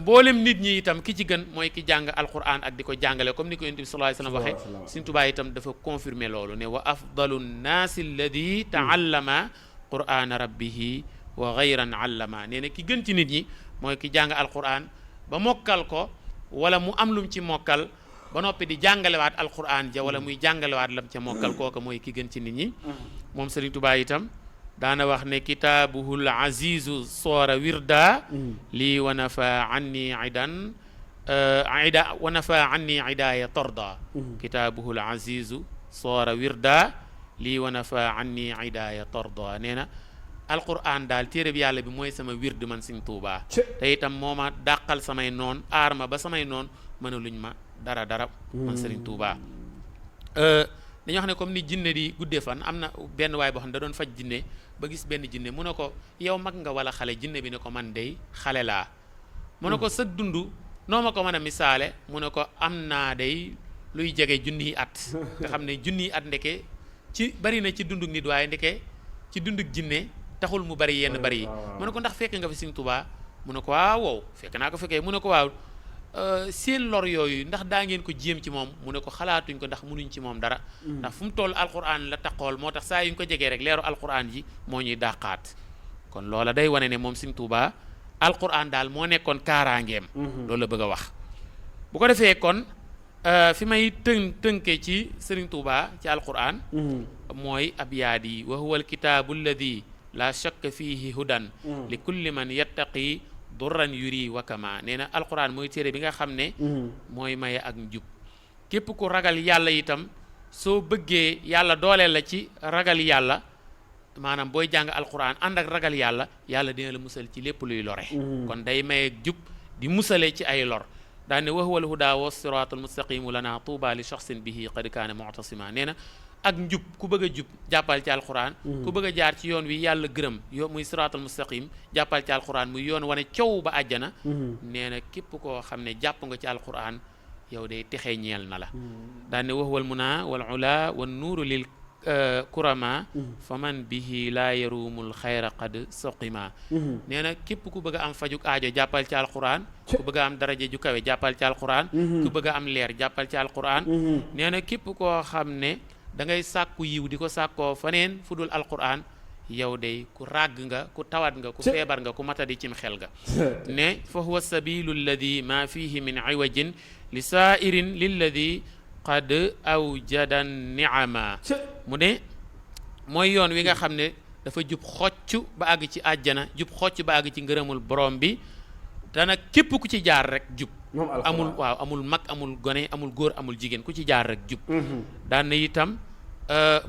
mboolem nit ñi itam ki ci gën mooy ki jàng alquran ak di ko jàngale comme ni ko yonent bi sallallahu alayhi wasallam waxee Sëriñ Tuubaa itam dafa confirmer loolu ne wa afdalu nnaasi alladi taallama qurana rabbihi wa gayran allama nee na ki gën ci nit ñi mooy ki jàng alquran ba mokkal ko wala mu am lum ci mokkal ba noppi di jàngalewaat alquran ja wala muy jàngalewaat lam ca mokkal kooka mooy ki gën ci nit ñi moom Sëriñ Tuubaa itam daana wax ne kitaabuhul azizu soora wirda lii wa nafa anni idan ida wa nafa anni idaya torda kitaabuhul azizu soora wirda lii wa nafa anni idaya torda nee na alquran daal téere bi yàlla bi mooy sama wird man Sëriñ Tuubaa te itam moo ma dàqal samay noon aar ma ba samay noon mën a luñ ma dara man Sëriñ Tuubaa dañoo xam ne comme ni jinne di guddee fan am na benn waay boo xam ne da doon faj jinne ba gis benn jinne mu ne ko yow mag nga wala xale jinne bi ne ko man dey xale laa mu ne ko sëg dund noo ma ko mën a misaale mu ne ko am naa day luy jege junniy at nga xam ne junniy at ndeke ci bari na ci dunduk nit waaye ndeke ci dunduk jinne taxul mu bari yenn bari yi mu ne ko ndax fekk nga fi Sëriñ Tuubaa mu ne ko waaw wow fekk naa ko fekkee mu ne ko waaw seen lor yooyu ndax daa ngeen ko jéem ci moom mu ne ko xalaatuñ ko ndax munuñ ci moom dara ndax fu mu toll alquran la taxool moo tax saa yuñ ko jegee rek leeru alquran ji moo ñuy dàqaat kon loola day wane ne moom Sëriñ Tuubaa alquran daal moo nekkoon kaaraangeem loolu la bëgg a wax bu ko defee kon fi may tënke ci Sëriñ Tuubaa ci alquran mooy abyaat yi wa huwa alkitaabu alladi la shakka fihi hudan li kulli man yattaqi durran yuri wakama nee na alquran mooy téere bi nga xam ne mooy maye ak njub képp ku ragal yàlla itam soo bëggee yàlla dooleel la ci ragal yàlla maanaam booy jàng alquran ànd ak ragal yàlla yàlla dina la musal ci lépp luy lore kon day maye ak jub di musale ci ay lor daane wa huwa alhuda wa siratul mustaqimu lana tuuba li shaxsin bihi qad kaana mu'tasima nee na ak njub ku bëgg a jub jàppal ci alquran ku bëgg a jaar ci yoon wi yàlla gërëm yo muy siraatal mustaqim jàppal ci alquran muy yoon wane coow ba àjjana nee na képp koo xam ne jàpp nga ci alquran yow day texee ñeel na la daan ne waxwal muna wal ula wan nuuru lil kurama fa man bihi laa yarumul xayra qad soqima nee na képp ku bëgg a am fajuk aajo jàppal ci alquran ku bëgg a am daraje ju kawe jàppal ci alquran ku bëgg a am leer jàppal ci alquran nee na képp koo xam ne da ngay sàkku yiw di ko sàkkoo faneen fu dul alquran yow day ku ràgg nga ku tawat nga ku feebar nga ku matadi cim xel nga ne fa huwa sabilu alladi ma fihi min iwajin li saairin lilladi qad awjada niama mu ne mooy yoon wi nga xam ne dafa jub xocc ba àgg ci àjjana jub xocc ba àgg ci ngërëmul borom bi dana képp ku ci jaar rek jub amul waaw amul mag amul gone amul góor amul jigéen ku ci jaar rek jub daan na itam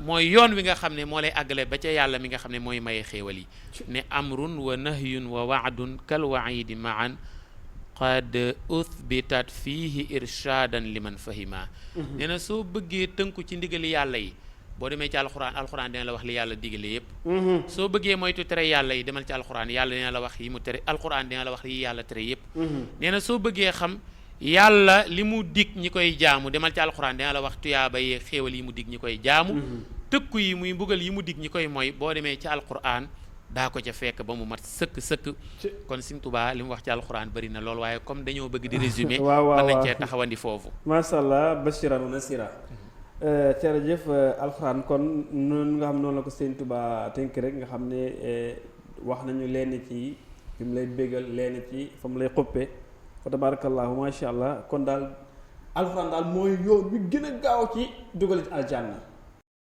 mooy yoon wi nga xam ne moo lay àggale ba ca yàlla mi nga xam ne mooy maye xéewal yi ne amrun wa nahyun wa waadun kal waidi maan qad uthbitat fihi irshadan liman fahima nee na soo bëggee tënku ci ndigali yàlla yi boo demee ci alxuraan dina la wax li yàlla digale yépp soo bëggee moytu tere yàlla yi demal ci alxuraan yàlla dina la wax yi mu tere alxuraan dina la wax yi yàlla tere yépp nee na soo bëggee xam yàlla li mu dig ñi koy jaamu demal ci alxuraan dina la wax tuyaaba yi xéewal yi mu dig ñi koy jaamu tëkku yi muy mbugal yi mu dig ñi koy mooy boo demee ci alxuraan daa ko ca fekk ba mu mat sëkk kon Sëñ Tuubaa li mu wax ci alxuraan bëri na lool waaye comme dañoo bëgg di résumé mën nañ cee taxawandi foofu masha Allah bashiran wa nasira jërëjëf alxuraan kon noonu nga xam noonu la ko Sëñ Tuubaa tënk rek nga xam ne wax nañu leen ci fi mu lay bégal leen ci fa mu lay xuppe fa tabarakallahu masha Allah kon daal alxuraan daal mooy yoon bi gën a gaaw ci dugal ci aljanna